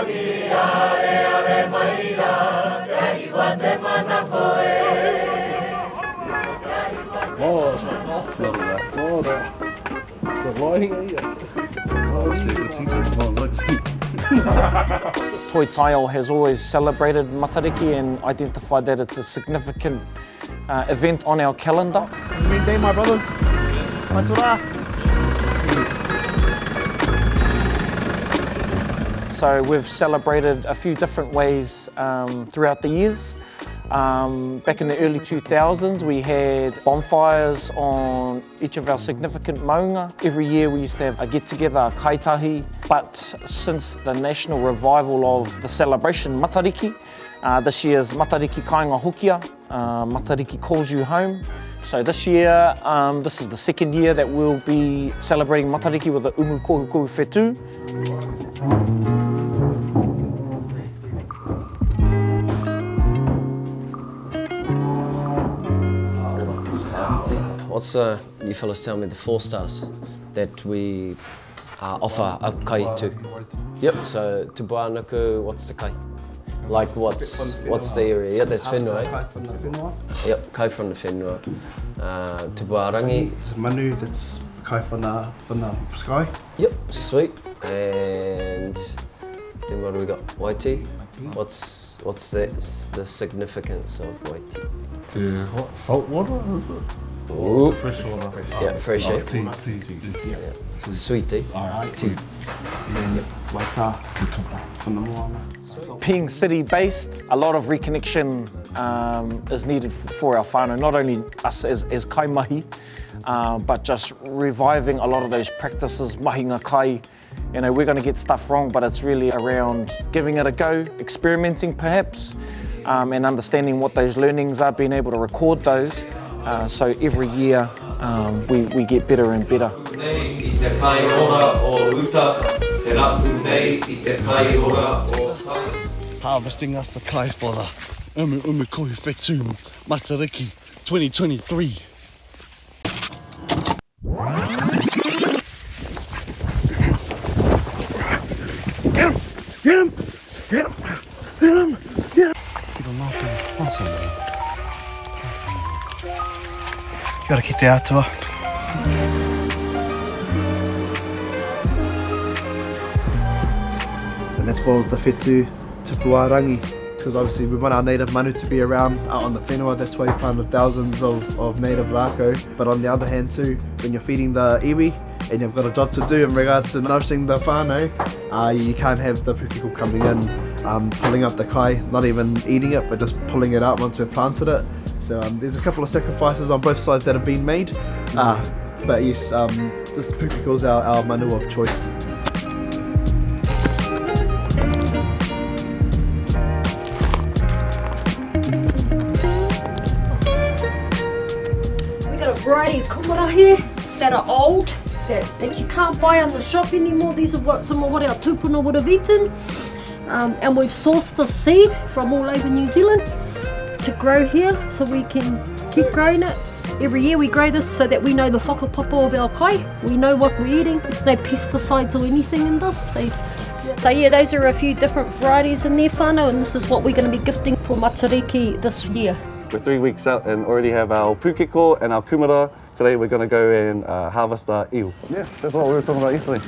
rangi areare mai rā, kia hiwa te manako e. Toi Taiao has always celebrated Matariki and identified that it's a significant uh, event on our calendar. Good day, my brothers. Matura. So we've celebrated a few different ways um, throughout the years. Um, back in the early 2000s, we had bonfires on each of our significant maunga. Every year we used to have a get-together, a kaitahi. But since the national revival of the celebration Matariki, uh, this year's Matariki Kainga Hokia, uh, Matariki calls you home. So this year, um, this is the second year that we'll be celebrating Matariki with the Umu Kohukohu Whetū. What's, uh, you fellas tell me, the four stars that we uh, offer a kai to? Yep, so Tupuānuku, what's the kai? Like what's what's the area? Yeah, that's whenua. Eh? Kai from the whenua. Yep, kai from the whenua. Uh, Tupuārangi. It's manu, that's kai from the, from the sky. Yep, sweet. And then what do we got? Waiti. What's what's the, the significance of waiti? Te what, salt water, is it? Ooh. Fresh water. Yeah, fresh, Oh, eh? tea, tea, tea. Yeah. Sweet, eh? Tea. And then waita from the moana. Being city-based, a lot of reconnection um, is needed for our whānau, not only us as, as kaimahi, uh, but just reviving a lot of those practices, mahinga kai. You know, we're going to get stuff wrong, but it's really around giving it a go, experimenting perhaps, um, and understanding what those learnings are, being able to record those. Uh, so every year um, we, we get better and better. Nei i te kai ora o uta, te rapu nei i te kai ora o tai. Harvesting us the kai for the Umu Umu Kohu Whetū Matariki 2023. Get him! Get him! Get him! Get him! Get him! Ki te mātou, awesome. Kia ora ki te atua. And that's for the whetū Tupuārangi. Because obviously we want our native manu to be around out on the whenua, that's why we planted thousands of, of native rākau. But on the other hand too, when you're feeding the iwi and you've got a job to do in regards to nourishing the whānau, uh, you can't have the pukeko coming in, um, pulling up the kai, not even eating it, but just pulling it out once we've planted it. So um, there's a couple of sacrifices on both sides that have been made. Uh, but yes, um, this pukeko is our, our manu of choice. We got a variety of kumara here that are old, that, that you can't buy in the shop anymore. These are what some of what our tupuna would have eaten. Um, and we've sourced the seed from all over New Zealand to grow here so we can keep growing it. Every year we grow this so that we know the whakapapa of our kai. We know what we're eating. There's no pesticides or anything in this. So, so yeah, those are a few different varieties in there, whānau, and this is what we're going to be gifting for Matariki this year. We're 3 weeks out and already have our pukeko and our kumara. Today we're going to go and uh, harvest our eel. Yeah, that's what we were talking about yesterday.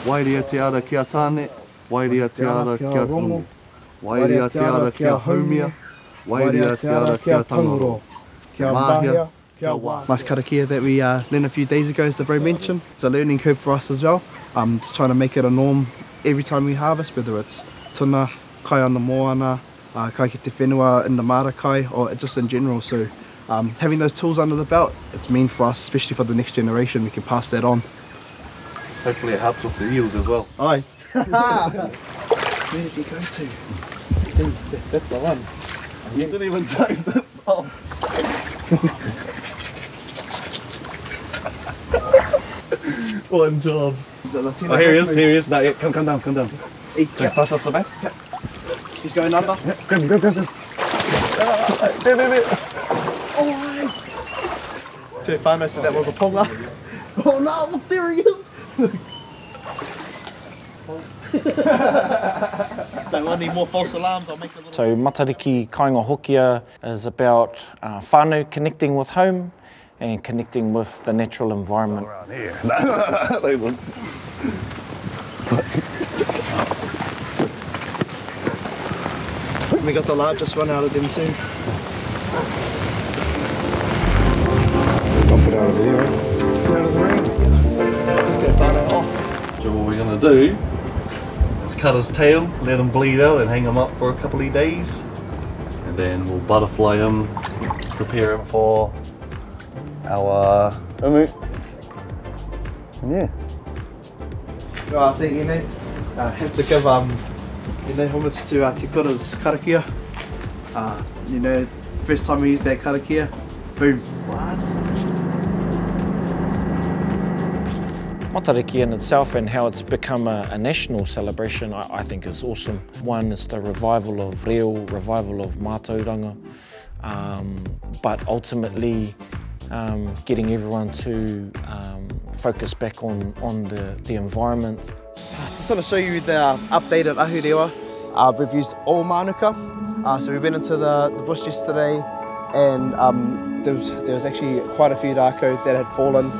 Wairia te ara kia tāne, wairia te ara kia rongo, wairia te ara kia haumia, wairia te ara kia tangoro, kia mahia, kia wā. Nice karakia that we uh, learned a few days ago, as the bro mentioned. It's a learning curve for us as well. Um, just trying to make it a norm every time we harvest, whether it's tuna, kai on the moana, uh, kai ki te whenua in the mara kai, or just in general. So um, having those tools under the belt, it's mean for us, especially for the next generation, we can pass that on. Hopefully it helps with the eels as well. Aye. Where did he go to? That's the one. You didn't even take this off. One job. Oh, here he is, here he is. No, yeah, come, come down, come down. Hey, pass us the back. Yeah. He's going under. Yeah, grab him, grab him, grab him. There, there, there. Oh, Te whānau said that was a ponga. Oh no, look, there he is! Don't want any more false alarms, I'll make a little... So Matariki Kāinga Hokia is about whānau connecting with home and connecting with the natural environment. Around here. We got the largest one out of them too. Dump it out of there, right? Out of the rain. Let's get that off. So what we're going to do is cut his tail, let him bleed out and hang him up for a couple of days. And then we'll butterfly him, prepare him for our umu. And yeah. Well, I think, you know, I have to give you know, homage to Te Kura's karakia. You know, first time we used that karakia, boom. What? Matariki in itself and how it's become a national celebration, I think is awesome. One is the revival of reo, revival of mātauranga, but ultimately getting everyone to focus back on the environment. Just want to show you the updated ahurewa. We've used all manuka. So we went into the bush yesterday and there was actually quite a few rākau that had fallen.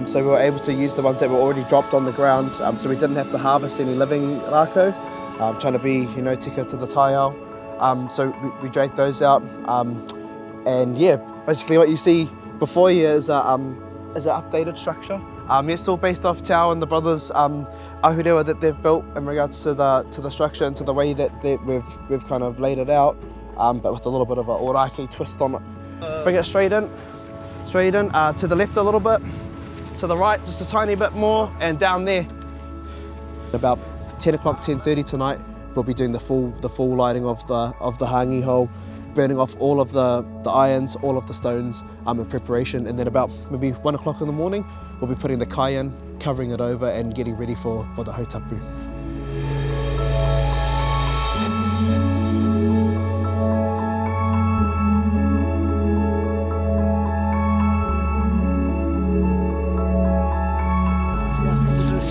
So we were able to use the ones that were already dropped on the ground. So we didn't have to harvest any living rākau. Trying to be, you know, tika to the taiao. So we dragged those out. And yeah, basically what you see before you is an updated structure. It's still based off Tau and the brothers' ahurewa that they've built in regards to the structure and to the way that we've kind of laid it out, but with a little bit of an Ōrākei twist on it. Bring it straight in, to the left a little bit, to the right just a tiny bit more, and down there. About 10 o'clock, 10:30 tonight, we'll be doing the full lighting of the hangi hole, burning off all of the irons, all of the stones in preparation, and then about maybe 1 o'clock in the morning, we'll be putting the kai in, covering it over and getting ready for the hautapu.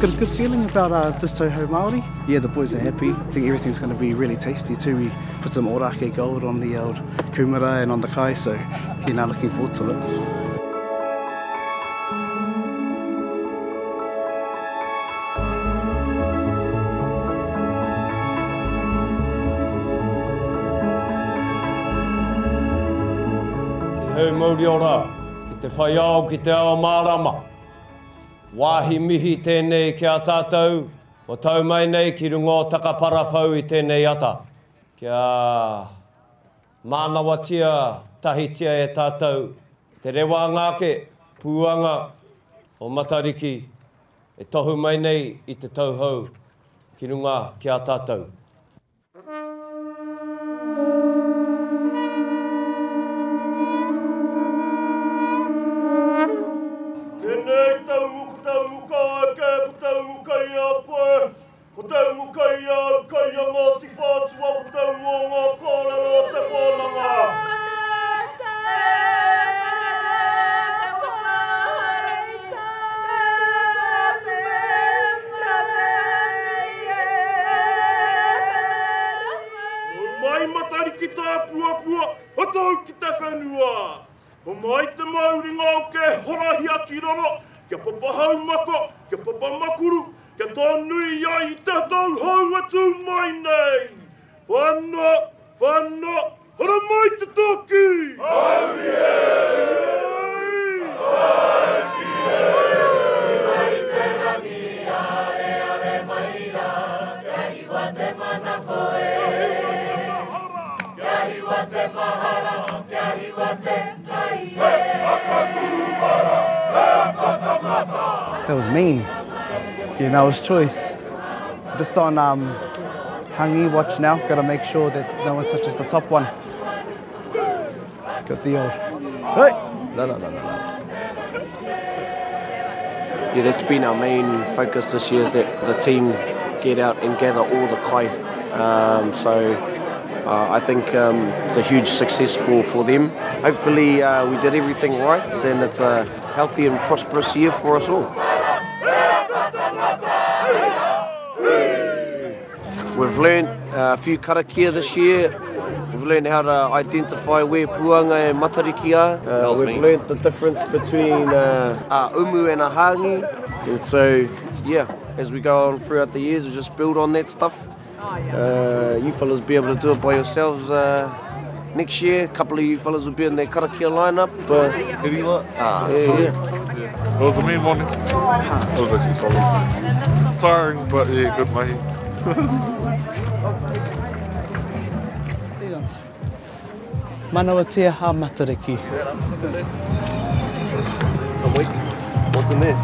Got a good feeling about this Tauhou Māori. Yeah, the boys are happy. I think everything's going to be really tasty too. We put some Ōrākei gold on the old kūmara and on the kai, so you know, looking forward to it. Te hau mauri ora, ki te whai ao, ki te ao mārama. Wāhi mihi tēnei ki a tātou, o tau mai nei ki runga o Takaparawhau i tēnei ata. Kia mānawatia, tahitia e tātou, te rewa ngāke, pūanga o Matariki, e tohu mai nei i te tauhou ki runga ki a tātou. That was mean. You know, it was choice. Just on hangi watch now, gotta make sure that no one touches the top one. Got the old, hey! No, no, no, no, no. Yeah, that's been our main focus this year, is that the team get out and gather all the kai. So I think it's a huge success for them. Hopefully we did everything right and it's a healthy and prosperous year for us all. We've learned a few karakia this year. We've learned how to identify where puanga and matariki are. We've learned the difference between a umu and a hangi. And so, yeah, as we go on throughout the years, we just build on that stuff. You fellas be able to do it by yourselves next year. A couple of you fellas will be in their karakia lineup. But Ah, yeah, yeah. Yeah. It was a mean one. It was actually solid. Tiring, but yeah, good mahi. Manawatia ha matariki. Some weeks. What's in there?